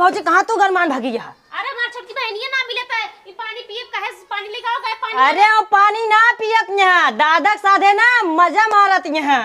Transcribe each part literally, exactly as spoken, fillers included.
भौजी, कहाँ तू गरमान भागी यहाँ? अरे, हमार छोटकी बहनिया ना मिले त ई पानी पिए कहे से पानी लेके आओ, गए पानी। अरे, वो पानी ना पियत यहाँ, दादा के साथे ना मजा मारत यहाँ।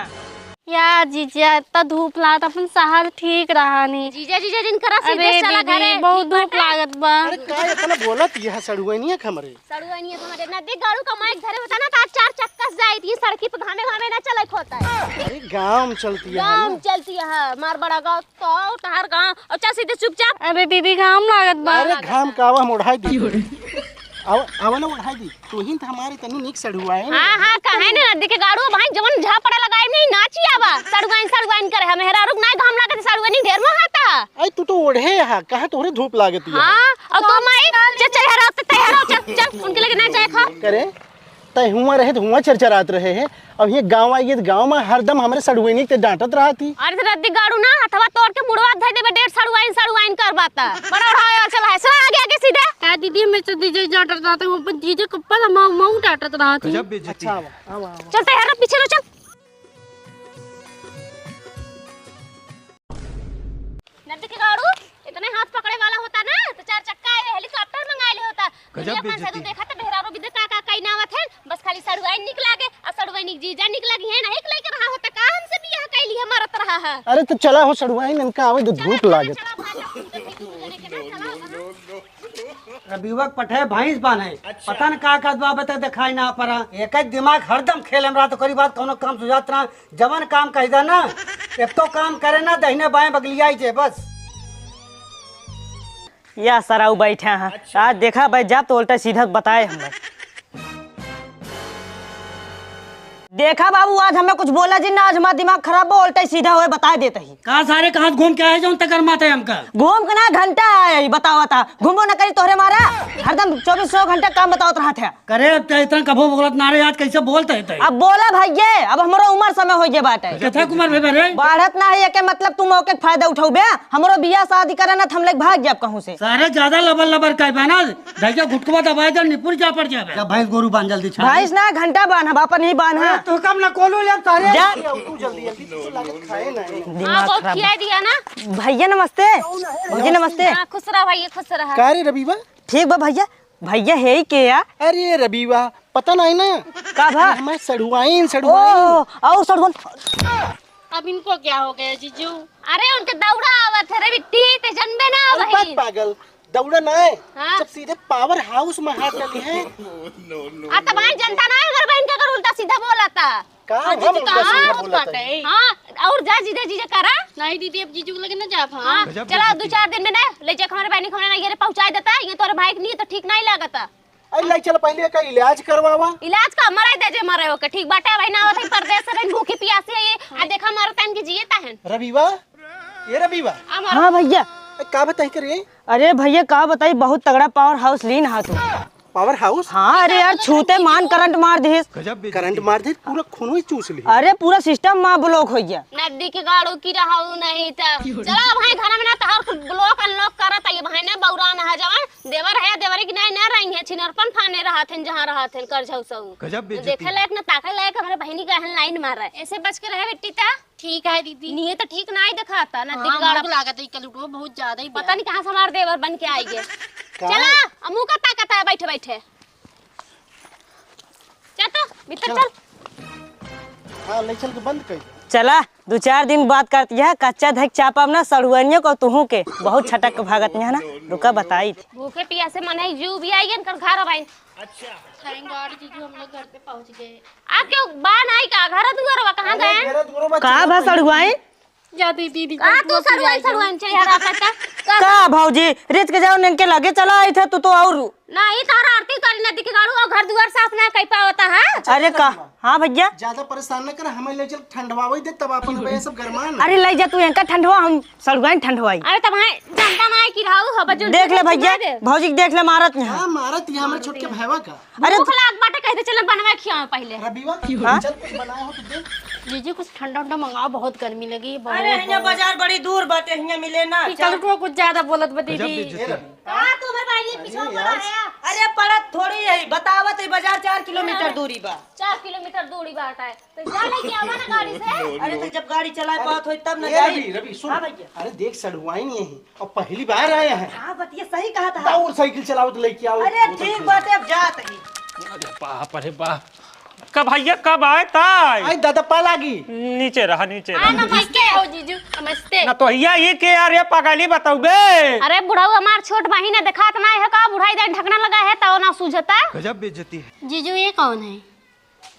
या जीजा, इतना धूप लागत, अपन शहर ठीक रहा नहीं। जीजा, जीजा जिन करा सीधे अरे चला दीदी, घरे, बहुत ठीक धूप बाटे। लागत बा। अरे, का इतना बोलत यह सड़ुआइनिया के हमरे? सड़ुआइनिया के हमरे नदी गाड़ू का माइक धरे होता ना, तो आज चार चक्का से जाई थी, सड़की पे घामे घामे ना चलत होता है। अरे, गाँव में चलती है गाँव ना। में चलती है, मार बड़ा गाँव। तो तहार गाँव, और चल सीधे चुपचाप। अरे दीदी, घाम लागत बा। अरे घाम का आवा, हम ओढ़ाई दी। आवा, आवा ना ओढ़ाई दी। तू ही तो हमारे तनी नीक सड़ुआइन। हाँ, हाँ, काहे ने नदी के गाड़ू भाई, जवन झापड़ा लगाई नहीं, नाची आवा। सड़ुआइन, सड़ुआइन करे, हमें हेरा रुक ना, घाम लागत, सड़ुआइन ढेर मोहाता। आई तू तो ओढ़े हा, कहाँ तोहरे धूप लागत है? हाँ, और तू माई, चल, चल, हेरा, चल, हेरा, चल, चल, उनके लगे ना जाए खा। करे, तै हुआं रहे तो हुआं चरचरात रहे है। अब ये गाँव आई है तो गाँव में हरदम हमरे सड़ुआइन के डांटत रहत ही। अरे तो रद्दी गाड़ू ना हथवा तोड़ के मुड़वा धर देबे, डेढ़ सड़ुआइन सड़ुआइन करबा त। बड़ा उड़ावे वाला चला है, चला आगे आगे सीधे। का दीदी, हमें तो जीजे डांटत रहत है, वो अपन जीजे के ऊपर हम मऊ डांटत रहत है। गजब बेइज्जती। अच्छा, आवा, आवा, आवा। चलते हैं ना पीछे लो, चल। नदी के गाड़ू, इतने हाथ पकड़े वाला होता ना, तो चार चक्का आए, हेलीकॉप्टर मंगा ले होता। गजब दुनिया पाँच सौ बेइज्जती। देखा तो मेहरारू भी देखा का कई नावत है, बस खाली सड़ुआइन निक लागे, और सड़ुआइन निक जीजा निक लगी है, नहीं के लेके रहा होता का हमसे बियाह कैली है, मरत रहा है। अरे तो चला हो सड़ुआइन, इनका आवे दो चला, धूप चला, लागत। चला, भाई, चला, चला, चला। रबिवा के पठे भैंस बान्हे। अच्छा। पता न का का दुआ बता देखाई ना पड़ा। एक ही दिमाग हरदम खेल हमरा तो करी बात कौनो काम सुझात ना। जवन काम कही दा ना, एक तो काम करे ना, दहिने बाएं बगलियाई जे बस। या सराऊ बैठा है। अच्छा। आज देखा भाई, जाब तो उल्टा सीधा बताए हम भाई। देखा बाबू, आज हमें कुछ बोला जी ना, आज हमारा दिमाग खराब हो, उल्टा सीधा होए बताए देत ही। का सारे कहाँ घूम के आए जौन तकर माथे हमका? घूम के ना, घंटा आए ही बतावत हा। घूमो ना करी तोहरे मारा, हरदम चौबीसों घंटा काम बतावत रहत है। करे, अब ते इतना कभो बोलत ना रहे, आज कैसे बोलत है ते? अब बोला भैये, अब हमरो उमर समय होइ गे बाटे। केथा कुमार भई बा रे? बाढ़त ना है, एके मतलब तू मौके के फायदा उठउबे। हमरो बियाह शादी करे ना, त हम लेके भाग जाब कहूँ से। सारे ज्यादा लबर लबर कइ बा ना, धइके घुटकवा दबाइ दे, निपुर जा पड़ जाबे। जा भैंस गोरू बांध जल्दी छान। भैंस ना, घंटा बांध, हम अपन ही बांध, हाँ। तो कम ना कोलू ले सारे। जा। तू जल्दी, जल्दी, तू लागत खाए ना। दिमाग हाँ, बहुत खराब। खियाई दिया ना। भैया नमस्ते। भौजी नमस्ते। हाँ, खुश रहा भैया, खुश रहा। का रे रबीवा? ठीक बा भैया। भैया, हेई के या? अरे रबीवा, पता नाहीं ना? का भा? अरे हमार सढ़ुआइन, सढ़ुआइन। ओ, अउर सढ़ुआइन। अब इनको क्या हो गया जीजू? अरे उनके दौड़ा आवत है रे बिट्टी, ते जनबे ना अरे आवही। बात पागल, दौड़ा ना है। हाँ। जब सीधे पावर हाउस में हाथ डाली है। आ तब आए जनता ना है, अगर बहन के अगर उल्टा सीधा बोला था। का हाँ, हम दीदी, उल्टा कहाँ सीधा होत बोला था? बाटे? हाँ, अउर जा जीजा जीजा करा। नहीं दीदी, अब जीजू के लगे ना जाब हम। हाँ, गजब चला बेइज्जती। दो चार दिन में ना ले जाके हमारे बहनी को ना ये पहुँचाइ देता, ये तोरे भाई के लिए तो ठीक नहीं लागता। अरे ले चल पहले एकर इलाज करवावा। इलाज का? मराइ दे जे मरे ओके, ठीक बाटे। भाई ना आवत है परदेस से, भूखी पियासी है ये। आ देखा मरत है इनकी जिए ताहन। रबीवा, ए रबीवा। आ मर- हाँ भैया। ए, का बताई करे? अरे भैया का बताई, बहुत तगड़ा पावर हाउस लीन हा तू। पावर हाउस? हाँ, अरे यार, छूते मान करंट मार दिहिस। गजब बेइज्जती। करंट मार दिहिस, पूरा खून ही चूस ली। अरे, पूरा सिस्टम माँ ब्लॉक होइ गया। नदी के गाड़ू की रहू नहीं था। चला भाई, घर में ना तहार कुल ब्लॉक अनलॉक करत है, ये भाई ना बौरा ना है जवान। देवर है, देवर की नहीं ना रही है, छिनरपन फाने रहत हैं, जहाँ रहत हैं, कर झौ सऊ। गजब बेइज्जती। देखे लायक ना ताके लायक, हमरे बहनी का हन लाइन मार रहा है। ऐसे बच के रहे बेटी ता। ठीक है दीदी। निये तो ठीक ना ही दिखाता, ना हाँ, दिखगाड़ा। हमको लागत है, कल उठो बहुत ज्यादा ही पता नहीं कहाँ से हमार देवर बन के आई है। का? चला, अमू का ताकत है, बैठे बैठे। चल तो, भीतर चल। चल। हाँ, ले चल के बंद कर। चला, दो चार दिन बात करती है, कच्चा धक चापब ना सड़ुआनियों को तुहू के, बहुत छटक के भागत यहाँ ना, रुका बताई थी। भूखे पियासे मन है, जू भी आई है, इनकर घर अब आई। अच्छा। Thank God जीजू, हम लोग घर पे पहुंच गए। आ क्यों बा नाई का घर दुआर बा, कहाँ अरे, गए? घर दुआर बा, का चलो भा पहले। सड़ुआई? जा दीदी, दीदी, का तू तू सड़ुआई, सड़ुआई चेहरा का का? का भौजी, रिच के जाओ, इनके लगे चला आई थे, तू तो और नहीं, तारा आरती उतारी नदी के गाड़ू और घर दुआर साफ ना कई पावता है। अरे का? हाँ भैया। ज्यादा परेशान न कर, हमें ले चल ठंडवावे दे, तब अपन बे सब गरमान। अरे ले जा तू इनका ठंडवा, हम सड़ुआइन ठंडवाई। अरे तब है, जनता ना है कि रहू हो, बजुल देख ले भैया, भौजी के देख ले मारत यहाँ। हाँ, मारत यहाँ हमारे छोटके भैवा का। अरे भूख लाग बाटे, कहते चल बनवा खियाओ पहले। रबीवा, हाँ? चल कुछ बनाया हो तो दे। जीजी कुछ ठंडा उंडा मंगाओ, बहुत गर्मी लगी, बहुत, अरे हियाँ बहुत। बाजार बड़ी दूर बाटे, हियाँ मिले ना। ई चल। कल को कुछ ज्यादा बोलत बा दीदी। गजब बेइज्जती। ए रबी। का तू हमारे भाई के पीछे अरे बोला यार। है? ए, पड़त थोड़ी है, बतावत है, बाजार चार किलोमीटर दूरी बा। चार किलोमीटर दूरी बाटे, तो जा लेके आवा ना गाड़ी से। अरे, तो जब गाड़ी चलाए पावत होई, तब ना ए, जाई। रवि, रवि, सुन। हाँ भैया। अरे, देख, सड़ुआइन यही, और पहली बार आए हैं। हाँ, बतिया सही कहा था। और साइकिल चलाओ तो लेके आओ। अरे, ठीक बाटे, अब जात ही। अरे बाप, अरे बाप। कब भैया, कब आए ताई? आई दादा, पा लागी। नीचे रहा, नीचे हाँ, रहा। नमस्ते हो जीजू, नमस्ते। ना तो हिया ये के यार, ये पगली बतौबे। अरे बुढ़ऊ, हमार छोट बहिन है, देखात ना है का? बुढ़ाई दे ढकना लगा है, तो ना सूझता। गजब बेइज्जती है। जीजू, ये कौन है?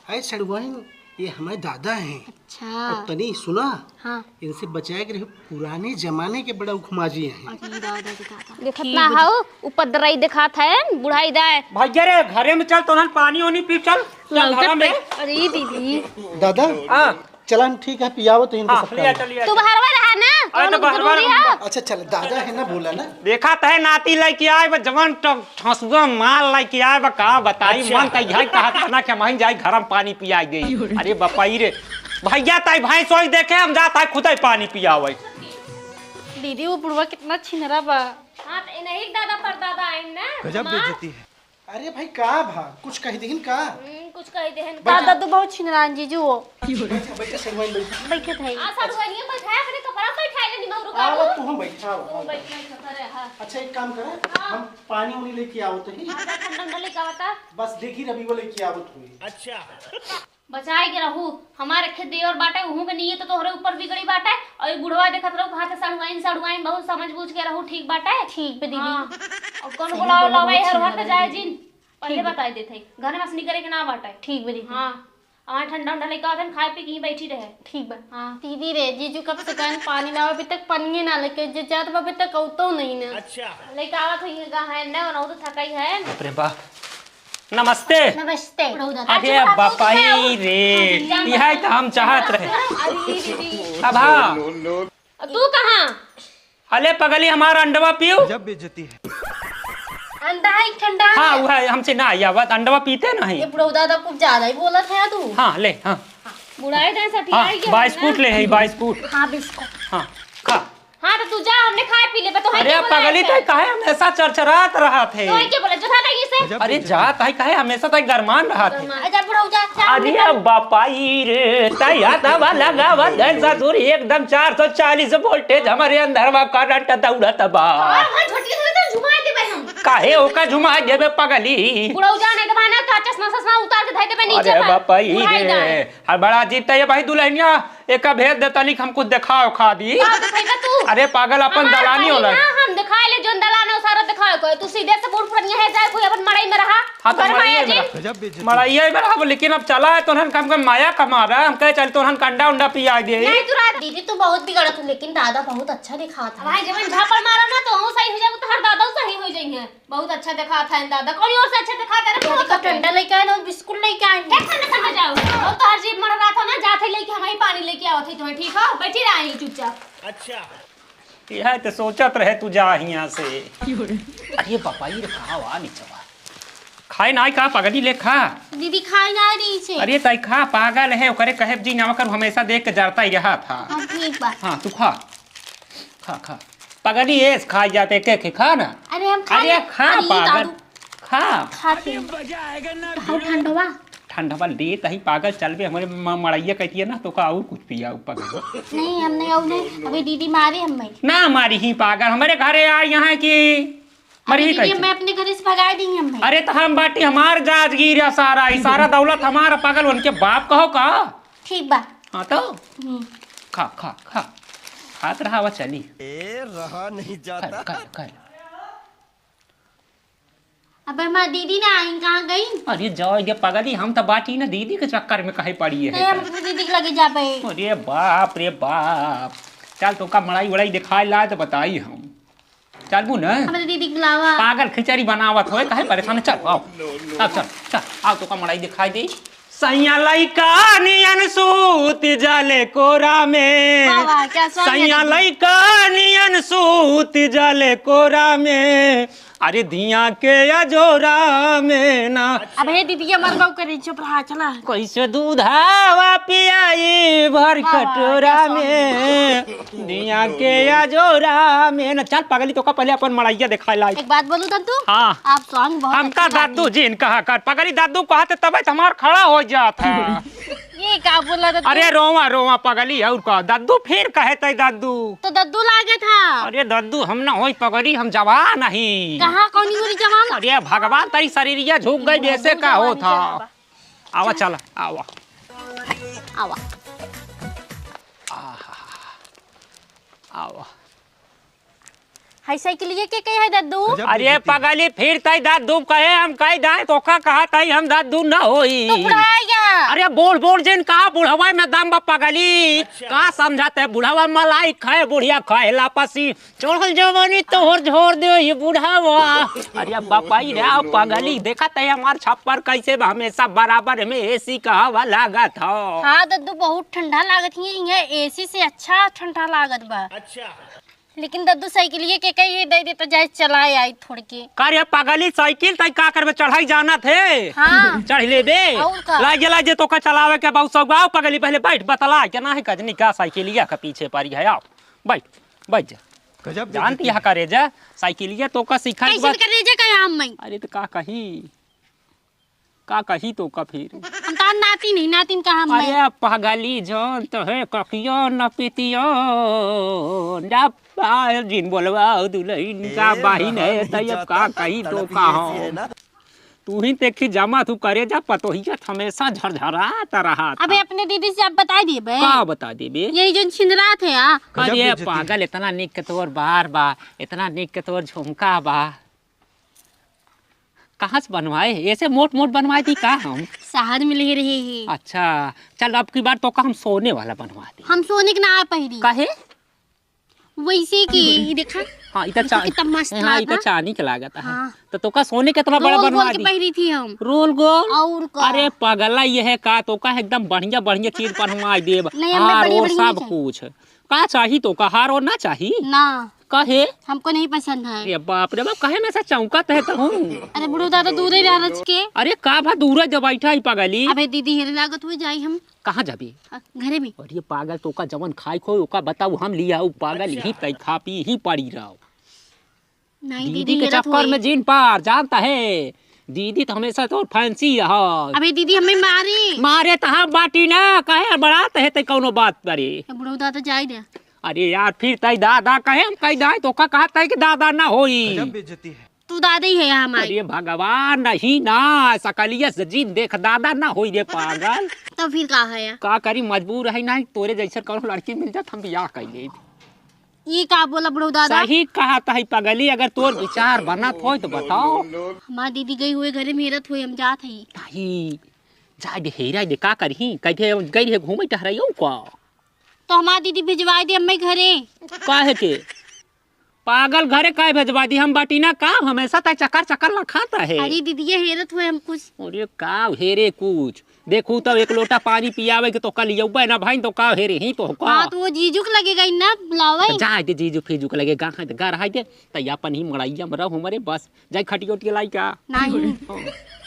अरे सड़ुआइन, ये हमारे दादा हैं। अच्छा। और तनी सुना, हाँ। इनसे बचाए के रहे, पुराने जमाने के बड़ा उखमाजी हैं। अरे दादा, दादा। देखत ना हऊ, उपद्रवी देखात है, बुढ़ाई दाए। भैया रे, घरे में चल, तोहन पानी ओनी पी, चल, चल लौटत घरा में। पे। अरे दीदी। दादा, हाँ। चलन ठीक है, पियावत ही इनको हाँ, सब लिया काम। चल, लिया तू चल। बहरवा रहा ना, अरे तो कौनो बहरवा जरूरी रहा। है? अच्छा, चल, दादा है ना, बोला ना। देखा त है नाती लइके आए, बस जवन ट-, ठसुआ माल लइके आए, बा का बताई, अच्छा। मन त यही कहत बा ना कि हम जाई घर में पानी पियाई दे। अरे बपाई रे, भैया ताई भैंस वही देखे, हम जात है खुदे पानी पियावे। दीदी, वो बुढ़वा कितना छिनरा बा। हाँ, तो इन्हीं दादा परदादा आइन ना। गजब हमार बेइज्जती है। अरे भाई, का भा? कुछ कह दिहिन का? हम्म, कुछ कह दिहिन का? दादा तो बहुत छिनरान जीजू हो। बैठा, बैठा, सड़ुआइन बैठा। बैठे थे। आ, सड़ुआइन बैठा, अपने कपड़ा बैठा ले, निमक रुका आवा, दो। तू हम बैठा, आवा, तू आवा। बैठ, बैठ, करे, हाँ। अच्छा, एक काम करा, हाँ। हम पानी उनी लेके आओ तो ही। हाँ, जा ठंडा उंडा लेके आवता। बस देखी, रवि वो लेके आवत हुई। अच्छा। बचाए के रहू, हमारे खेत देवर बाटे, उहू के नीयत तोहरे ऊपर बिगड़ी बाटे, और ई बुढ़वा देखत रहू, कहाँ के सड़ुआइन, सड़ुआइन, बहुत समझ बूझ के रहू, ठीक बाटे? ठीक बे दीदी। हाँ। और कौन सही बोलावे, बोला, लावे, बहुत हर वक्त छिनरा जाए दीदी। जिन, पहले ठीक बे। बताई देत है, घर में से निकले के ना बाटे। ठीक बे दीदी। हाँ, हमारे ठंडा उंडा लेके आवत हन, खाए पी के ही बैठी रहे। ठीक बा। हाँ। दीदी रे, जीजू कब से कहन पानी लाओ, अभी तक पनिये ना लेके जे जात बा, अभी तक औतो नहीं ना। अच्छा। लेके आवत हुई है, है ना, ना तो थकाई है। बाप रे बाप। नमस्ते। नमस्ते। बुढ़ऊ दादा। अरे बापाई रे, हाँ, यही तो हम चाहत रहे। अरे दीदी। अब हाँ। तू कहाँ? अले पगली, हमार अंडवा पीऊ। गजब बेइज्जती है। अंडा है ठंडा हाँ, है। वो है, हमसे ना आया बात, अंडवा पीते नहीं। ये बुढ़ऊ दादा कुछ ज्यादा ही बोलत है तू। हाँ, ले, हाँ। बुढ़ाई दे सठी हाँ, आई क्या बाइस्कुट ना? ले है, बाइस्कुट। हाँ, बिस्कुट। हाँ, खा। हाँ, तो तू जा, हमने खाए पी ले, तो है अरे क्या बोला पगली, ऐसे? तो काहे हमेशा चरचरात रहत है? तो है क्या बोला? जो था नहीं से? गजब अरे बेइज्जती। जा, ताई काहे हमेशा ताई गरमान रहत है? गरमान। जा बुढ़ऊ जा, जा, अरे निकल। बापाई रे, ताई याद आवा लगावा, गैस दूरी एकदम चार सौ चालीस वोल्टेज हमारे अंदर में करंट दौड़त बा। और घर झोटिया से तो झुमा देबे हम। काहे ओका झुमा देबे पगली? बुढ़ऊ जा, नहीं तो भाई ना, का चश्मा ससमा उतार के धर देबे नीचे अरे बा। बापाई बुढ़ाई रे। दाए। हर बड़ा जीता ये भाई दुल्हनिया, एका भेज दे तनिक, हम कुछ देखाओ खा दी। का देखाई बा तू? अरे पागल, अपन हमार दलानी बहिन होला। ना, हम देखाए ले जोन दलान हो सारा देखाओ को। तू सीधे से बूढ़ पुरनिया है, जाए कोई अपन मड़ई में रहा। हाँ, तो घर में मड़ई आया में जिन। रहा। गजब बेइज्जती। मड़ई में रहा, लेकिन अब चला है तोहन कम कम माया कमा रहा है, हम कहे चल तोहन कंडा उंडा पिया दे। नहीं तू रात दीदी, तू बहुत बिगड़त हो, लेकिन दादा बहुत अच्छा दिखात है। भाई जब झापड़ मारा ना तो हम सही हो जाए, तो हर दादा सही हो जाएंगे। बहुत अच्छा देखात है दादा, कौन ओर से अच्छा देखात है रे? ये देखो, ठंडा लेके आए ना, बिस्कुट लेके आए। देख ना समझ आओ, और तो हर जीप मर रहा था ना, जाते लेके हम ही पानी लेके आवत है तुम्हें, ठीक हो? बैठी रहा यहीं चुपचाप। अच्छा। यह तो सोचत रहे तू जा हियां से। अरे बापा, ये कहाँ हुआ निचवा? खाए ना का पगली ले खा। दीदी खाए ना रही से। अरे ताई खा, पागल है, ओकरे कहे जी ना कर, हमेशा देख के जरता ही रहा था। हाँ, ठीक बा। हाँ, तू खा। खा, खा। पगली एस खा जाते के, के खा ना। अरे हम खा अरे ले। खा अरे पागल। दादू। खा। खाते हैं। खाओ ठंडवा। ठंडवा ले तही पागल, चल बे हमरे म-, मड़ैया कहती है ना, तो का और कुछ पिया ऊ पगल। नहीं, हम नहीं, और नहीं। अभी दीदी मारे हमें। ना मारी ही पागल, हमारे घरे आ यहाँ की अरे मरी दीदी, कैसे? मैं अपने घर से भगा दी हमें। अरे तो हम बाटी हमार जाजगीर या सारा, ई सारा दौलत हमारा पागल, उनके बाप कहो का? ठीक बा। हाँ तो? हम्म। खा, खा, खा। खात रहा, आवा चली। ए, रहा नहीं जाता। कर, कर, कर। अबे हमार दीदी ना आई, कहाँ गई? अरे जाओ ये पगली, हम तो बाटी ना दीदी के चक्कर में कहे पड़ी है। नहीं, हम अपनी दीदी के लगे जाबे। अरे बाप रे बाप। चल तो का मड़ाई वड़ाई दिखाए लाए तो बताई हम। चलबू न? हमरे दीदी के बुलावा। पागल खिचड़ी बनावत होए, काहे परेशान? चल, आओ। चल, चल, चल, आओ, तो का मड़ाई दिखाई दे। सैया लइका नियन सूत जाले कोरा में। वाह, वाह, क्या song है सैया दीदी। लइका नियन सूत जाले कोरा में। अरे धिया के अजोरा में ना। अब हे दीदी, हमार बाऊ करे, चुप रहा, चला। कैसे दूधावा पियाई भर वाह, वाह, कटोरा क्या song है। में, धिया के अजोरा में ना। चल पगली, तोका पहले अपन मड़ैया देखाए लाई। एक बात बोलू दद्दू? हाँ। आप song बहुत हमका अच्छा गाते दद्दू हैं। जी इनका कहा कर, पगली दद्दू कहते तबे तो हमार खड़ा हो जात है। ये का बोला दद्दू? अरे रोवा रोवा पगली, और का दद्दू फिर कहे तै दद्दू? तो दद्दू लागे था। अरे दद्दू हम ना होई पगली, हम जवान ही। कहाँ कौनी होई जवान? अरे भगवान तेरी शरीरिया झुक गई, हाँ, जैसे बहुत का हो जवानी था। चढ़ा बा। आवा चल। चला, आवा। आवा। आहा, आवा। हाय साइकिलिया के कहे है दद्दू? गजब अरे बेइज्जती। पगली, फिर तई दद्दू कहे, हम कह दाए तो का कहा तई हम दद्दू ना होई। तो बुढ़ाएगा। अरे बूढ़ बूढ़ जिन कहा बुढ़वा में दम बा पगली। अच्छा। का समझाते बुढ़वा मलाई खाए बुढ़िया खाए लापसी। चढ़ल जवानी तोहर झोर दे ये बुढ़ावा। अरे बापाई रे पगली, देखा तई हमार छप्पर कैसे बा, हमेशा बराबर में एसी का हवा लागत हो। हाँ दद्दू, बहुत ठंडा लागत ही, यहाँ एसी से अच्छा ठंडा लागत बा। अच्छा। लेकिन दद्दू साइकिलिए के कहिए दे दे तो जाए चलाए आई थोड़ के। का रे पगली, साइकिल तई का करबे, चढ़ाई जानत है? हाँ। चढ़ लेबे। और का? लागे लागे तोका चलावे के बहुत शौक बा। आओ पगली, पहले बैठ, बतला के ना है कजनी का साइकिलिया के पीछे पड़ी है। आओ, बैठ, बैठ जा। गजब जानती बेइज्जती है है। करे जा, साइकिलिया तोका सिखाई कैसे बा। करे जा कहे हम मैं? अरे तो का कही? का कही तोका फिर? हम तार नातिन ही, नातिन कहा हम अरे पगली जान तो है ककियो न पितियो, ना पायल जिन बोलवा दुल्हन का ए, बहिन है, रहन तब का जता कही तड़पी तोका ऐसी है हम? ना। तू ही देखी जमा तू करे जा, पतोहिया हमेशा झरझरात रहा था। अबे अपने दीदी से आप बता दिए बे। का बता देबे? यही जो छिंदरात है आ। गजब अरे बेइज्जती। पागल, इतना निक के तोर बार बा, इतना निक के तोर झुमका बा। कहाँ से बनवाए? ऐसे मोट मोट बनवाए दी का हम? शहर में ले रहे हैं। अच्छा, चल अब की बार तोका हम सोने वाला बनवा दी। हम सोने के ना पहिरी। काहे? वैसे कि ई देखा। हाँ, ई तो देखा चा-, कितना मस्त हाँ, ई तो लागता। चांदी के लागत है। हाँ। तो तोका सोने के इतना बड़ा रोल बनवा गोल के दी। पहिरी थी हम। रोल गोल? और का? अरे पगला, ये है का? तोका एकदम बढ़िया बढ़िया चीज बनवा देब। नहीं, हमें हार बढ़िया और बढ़िया सब चाहिए। कुछ। का चाही तोका? हार और ना चाही? ना। काहे? हमको नहीं पसंद है। अरे बाप रे बाप, काहे में से चौंकत है तहूँ? अरे बुढ़ऊ दादा दूरे रह रच के। अरे का भा दूरे जब बैठा ही पगली? अबे दीदी हेरे लागत हुए जाई हम। कहाँ जाबी? अ, घरे में। अरे पागल, तोका जवन खाए को ओका बताऊ हम लिया, उ पागल अच्छा। ही तई खा पी ही पड़ी रहो। नहीं, दीदी दीदी के हेरत चक्कर होई। में जिन पार जानता है, दीदी तो हमेशा तो फैंसी रहा। अबे दीदी हमें मारी। मारे तो हम बाटी ना, कहे बड़ात है ते कौनो बात करे। ए बुढ़ऊ दादा जाई दे। अरे यार, फिर तई दादा कहे हम कह दाए, तोका कहा तई कि दादा ना होई। गजब बेइज्जती है। तू दादा ही है यहाँ हमारे। अरे भगवान, नहीं ना, सकलिया से जिन देख दादा ना होई रे पागल। तो फिर का है यार? का करी, मजबूर है ना, तोरे जैसे कौनो लड़की मिल जात हम बियाह कर लेब। ई का बोला बुढ़ऊ दादा? सही कहत है पगली, अगर तोर विचार बनत होय तो बताओ। हमार दीदी गई हुए घरे में हेरत हुए, हम जात हई। नहीं, जाए दे हेरा दे, का करही? कहे गई रहे घूमे टहराइयो का? तो हमार दीदी भिजवाए दे अम्मे घरे। काहे के? पागल घरे काहे भेजवा दी? हम बाटी ना का, हमेशा तय चक्कर चक्कर लखाता है। अरे दीदी ये हेरत हुए हम कुछ। अरे का हेरे कुछ? देखू तो एक लोटा पानी पियावे के तो कल यौबे ना भाई तो का हेरे ही तो का? हाँ, तो वो जीजू के लगे गई ना बुलावे। तो जाए दे जीजू फीजू के लगे, गा है तो गा रहा दे। तो ये अपन ही मड़ैया में रहो हमारे बस। जाए खटिया उटिया लाई का? नहीं। हाँ।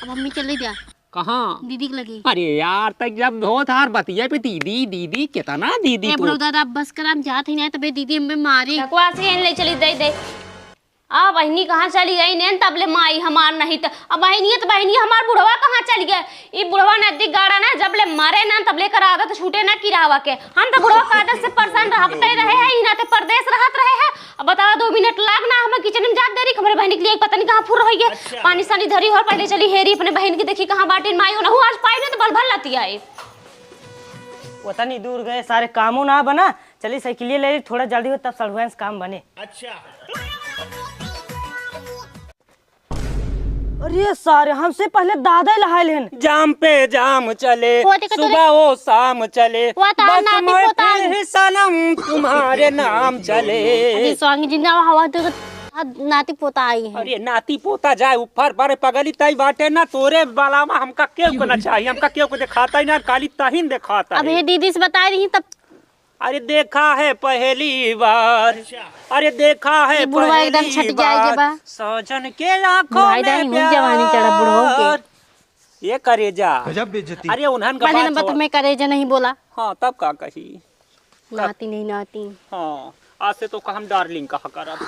अब मम्मी चले जा। कहाँ? दीदी के लगे। अरे यार, तक जब बहुत हार बतिया पे दीदी, दीदी, कितना दीदी ए, तो। बुढ़ऊ दादा, अब बस करा, हम जात ही नहीं, तबे दीदी हमें मारे। बकवास के ले चली दे दे। आ बहिनी कहाँ चली गई ने, तब ले माई हमार नहीं त, अब बहिनी है त बहिनी हमार बुढ़वा कहाँ चली गए? ई बुढ़वा नदी गाड़ा ना, जब ले मरे ना, तब ले कर आदत छूटे ना किरावा के। हम त बुढ़वा का आदत से परेशान रहते रहे हैं, ई नाते परदेस रहत रहे हैं। अब बतावा, दो मिनट लाग ना, हम किचन में जात देरी, हमरे बहिनी के लिए पता नहीं कहाँ फुर होई गए। अच्छा। पानी सानी धरी और पहले चली हेरी अपने बहिन की, देखी कहाँ बाटिन माई, ओनहु आज पाई ना तो बल भर लाती आई। उतनी दूर गए, सारे कामों ना बना, चली साइकिलिए ले ली, थोड़ा जल्दी हो तब सड़ुआन से काम बने। अच्छा। अरे सारे, हमसे पहले दादा लहाइल हन। जाम पे जाम चले, वो देखो तो सुबह वो शाम चले, वो तो बस नाती मैं पोता फिर आई। ही सनम तुम्हारे नाम चले। अरे स्वांगी जी, ना हवा तो नाती पोता आई है। अरे नाती पोता जाए ऊपर बड़े पगली तई बाटे ना, तोरे बालामा हमका केहू को ना चाहिए, हमका केहू को दिखाता ही ना, काली तहिन दिखाता अब है। ये दीदी से बता रही तब। अरे देखा है पहली बार, अरे देखा है ई बुढ़वा एकदम पहली छट जाए के बार, बा। सजन के आँखों बुढ़ाई में दाई हूँ जवानी चढ़ा बुढ़ऊ के। प्यार। ये करेजा। गजब बेइज्जती। अरे उन्हन का पहले बात नंबर तो छोड़। मैं करेजा नहीं बोला। हाँ, तब का कही? नाती नहीं नाती। हाँ, आज से तो का हम डार्लिंग कहा करब।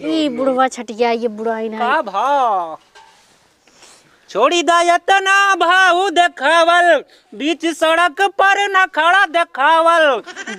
ई बुढ़वा छटिया, ये बुढ़ाई ना। का भा? छोड़ी दा एतना भाव देखावल, बीच सड़क पर न खड़ा देखावल,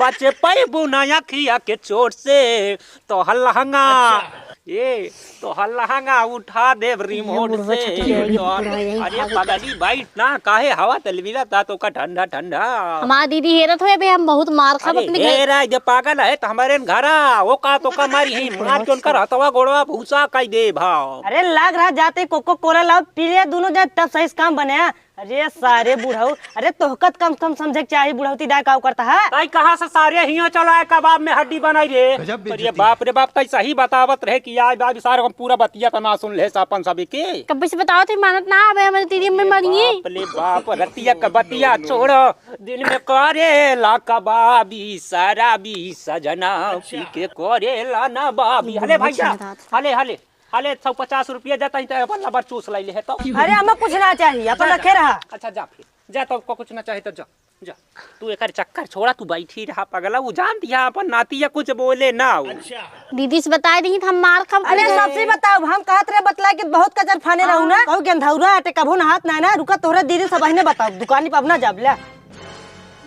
बचे पैबू ना अखिया के चोट से, तोहर लहंगा, अच्छा। ए, तोहर लहंगा उठा देब रिमोट बुढ़वा से। छटिया, ये तोहर, बुढ़वा यही अरे भागल। पगली बैठ ना, काहे हवा तलबिला ता तो का ठंडा ठंडा। हमार दीदी हेरत हुए बे, हम बहुत मार खाब अरे अपने घर। हेरा, जे पागल है तो हमारे घरा, वो का तो का मारी ही, मार के उनकर हथवा गोड़वा भूसा कई दे भाव। अरे लाग रहा जाते कोको कोला लाओ, पी ले दोनों जन, तब सही से काम बने। अरे सारे बुढ़ऊ, अरे तोहकत कम से कम समझे के चाही, बुढ़ौती दाय का करता है। ताई कहाँ से सारे हियो चला है कबाब में हड्डी बनाई रे। गजब अरे बेइज्जती। बाप रे बाप, ताई सही बतावत रहे कि आज बाप सारे हम पूरा बतिया तो ना सुन ले अपन सभी के। कब से बताओ थे, मानत ना आवे हमारे दीदी में अरे मरिए। बाप रे बाप, रतिया का बतिया छोड़ो, दिन में करेला कबाबी, शराबी सजना, अच्छा। पी के करेला ना बाबी। हले भैया, हले, हले। हले, सौ पचास रुपया जाता ही तो अपन लबर चूस लाई ले है तो। अरे, हमें कुछ ना चाहिए, अपन जा, रखे जा। रहा। अच्छा, जा फिर। जा तो को कुछ ना चाहे तो जा। जा। तू एकर चक्कर छोड़ा, तू बैठी रहा पगला, वो जान दिया अपन नाती या कुछ बोले ना हो। अच्छा। दीदी से बताई दी तो हम मार खाब अरे, खुद। सबसे बताओ, हम कहत रहे बतला के बहुत कचर फाने रहू ना। हाँ। कहू गंधौरा आटे, कभो नहात ना ना, रुका तोहरे दीदी सब अहिने बताओ, दुकानी पर अपना जाब ले।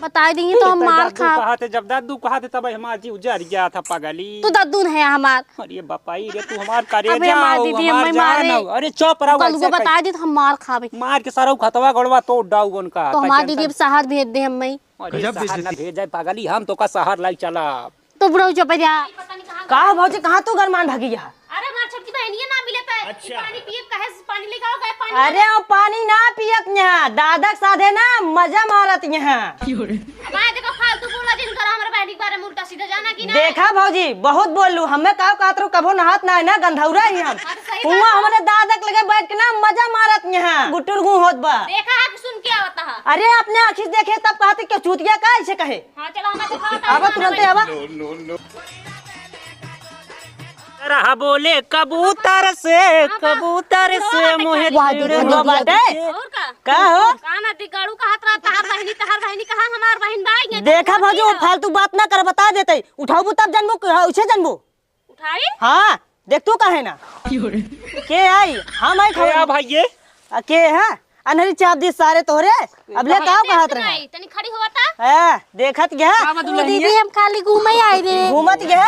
बताई दी तो हम मार खाब। कहते, जब दादू कहते तब हमार जीव जर गया था पगली। तू दादू है हमार। अरे बापाई रे, तू हमार करेजा अबे हमार हो, दीदी, हमार हमें जान मारे। हो। अरे चुप रहो, कल ऐसे को बता दी तो हम मार खाबे। मार के सरऊ खतवा गड़वा तोड़ डाऊ उनका। तो हमार दीदी अब शहर भेज दे हमें। अरे गजब शहर ना बेइज्जती। भेज जाए पगली, हम तो का शहर लाई चला। तो बुढ़ऊ चुप जा। का हो भौजी, कहाँ तू गरमान भागी यहाँ? अरे हमार छोटकी बहनिया ना मिले पे। अच्छा। पानी पिए, कहे से पानी लेके आओ, गए पानी। अरे वो पानी ना पियत यहाँ, दादा के साथे ना मजा मारत यहाँ। अब आए देखो फालतू बोला जिन करो हमारे बहनी के बारे में उल्टा सीधा जाना कि ना। देखा भौजी, बहुत बोल लू, हमें का कहत रहू, कभो नहात ना है ना, गंधौरा ही हम। हाँ, तो सही बात हुआ है। हमारे दादा के लगे बैठ के ना मजा मारत यहाँ, गुटुर गू होत बा। देखा है कि सुन के आवता है। अरे अपने आँखी से देखे तब कहते कि चूतिया का ऐसे कहे। हाँ, चलो, हमें दिखाओ, आवा, तुरंते आवा। रहा बोले कबूतर से, हाँ, बा-, कबूतर से हाँ, मोहे वाह, दीदी, चिड़वा दीदी, बाटे। दीदी। और का? का हो? का ना दिगाड़ू कहत रहा, तहार बहिनी, तहार बहिनी कहाँ, हमार बहिन बा, ये देखा तो भौजी, वो होती है। फालतू बात ना कर, बता देते। उठाबू तब जनबू, उसे जनबू। उठाई? हाँ, देख तू काहे ना। के आई? हम आई के खबर। आ भाई ये? आ, के है? अनहरी चाप दी सारे तोहरे। अब ले का कहत रहे? नहीं, तनी खड़ी होवा ता। ए, देखत गया? का बा दुल्हनिया? दीदी, हम खाली घूमे आई रे। घूमत गया?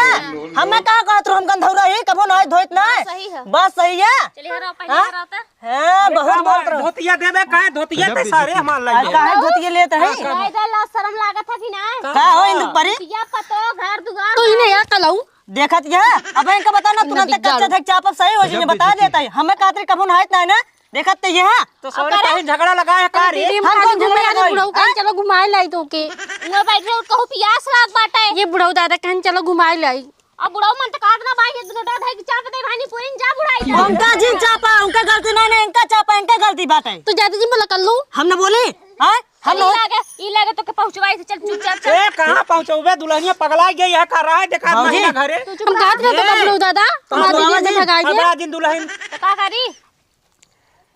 हमें का कहत रहो, हम गंधौरा ही, कबो नहाय धोइत ना। हाँ, सही है। बात सही है? चलिए, हराओ, पहले हाँ? हराओ ता। हाँ, अरे बहुत का बोलत रहो। धोतिया देबे, काहे धोतिया गजब ते सारे बेइज्जती। हमार आ, लागे। काहे धोतिया लेत है? हाँ, का बा? ला, शर्म लागत है कि ना? का हो, इंदु परी? बिटिया, पतो, घर दुआर। तू ही नहीं आ, कलऊ। देखत गया? अब इनका बता ना, तुरंत नदी कच्चा गाड़ू। धक चापब सही हो गजब जाइए, बता बेइज्जती। देता है। हमें कहत रहे कबो नहायत ना है ना? देखत ते ये हाँ? तो सोरे कहाँ झगड़ा लगा है का रे? दीदी, हम हम खाली कौन घूमे झगड़ा आई, लगाई? बुढ़ऊ कहीं हाँ? चलो घुमाए लाई तो के। वो बैठ रहे, कहू पियास लाग बाटे। ये बुढ़ऊ दादा कहीं चलो घुमाए लाई। अब बुढ़ऊ मन तो कहत ना भाई, ये दोनों डर है कि चाप दे भाई, पूरी जा बुढ़ाई जा। उनका जिन चापा, उनका गलती ना, ना, इनका चापा, इनका गलती बाटे। तू ज्यादा जिन बोला कर लू। हम ना बोली, हाँ? हम ई लोग लागे, ई लागे तो के पहुंचवाई से, चल चुपचाप चल। ए, कहाँ पहुंचौबे? दुल्हनिया पगला गई है, का रहा है, देखा भौजी। महीना घरे। तू चुप हम रह। कहत रहे तो ए, बुढ़ऊ दादा, तो हमार दीदी बाबा हमें जी, भगाई दे। भगा दिन दुल्हन। तो का करी?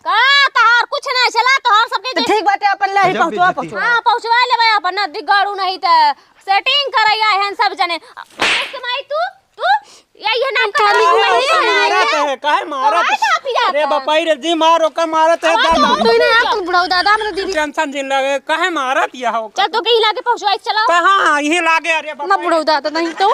का तहार कुछ नहीं चला, तोहर सबके तो जे ठीक बाटे, अपन ले ही गजब पहुंचवा, बेइज्जती। पहुंचवा। हाँ, पहुंचवा ले भाई अपन, ना दिगाड़ू नहीं तो setting करैया है सब जने। इसके माई तू, तू, ये, ये नाम का खाली नाम हुआ है, है, ये मारत है। है, काहे मारत? काहे ना पिया अरे था? बापाई रे, जी मार, ओका मारत है, आवाज दर्द। तो तू ही ना, तू बुढ़ऊ दादा, हमरे दीदी। Tension जिन लगे, काहे मारत यह हो? चल, तो कहीं लागे पहुंचवाई, चलो। कहाँ? यहीं लागे, अरे ना बापाई। बुढ़ऊ दादा, नहीं तो।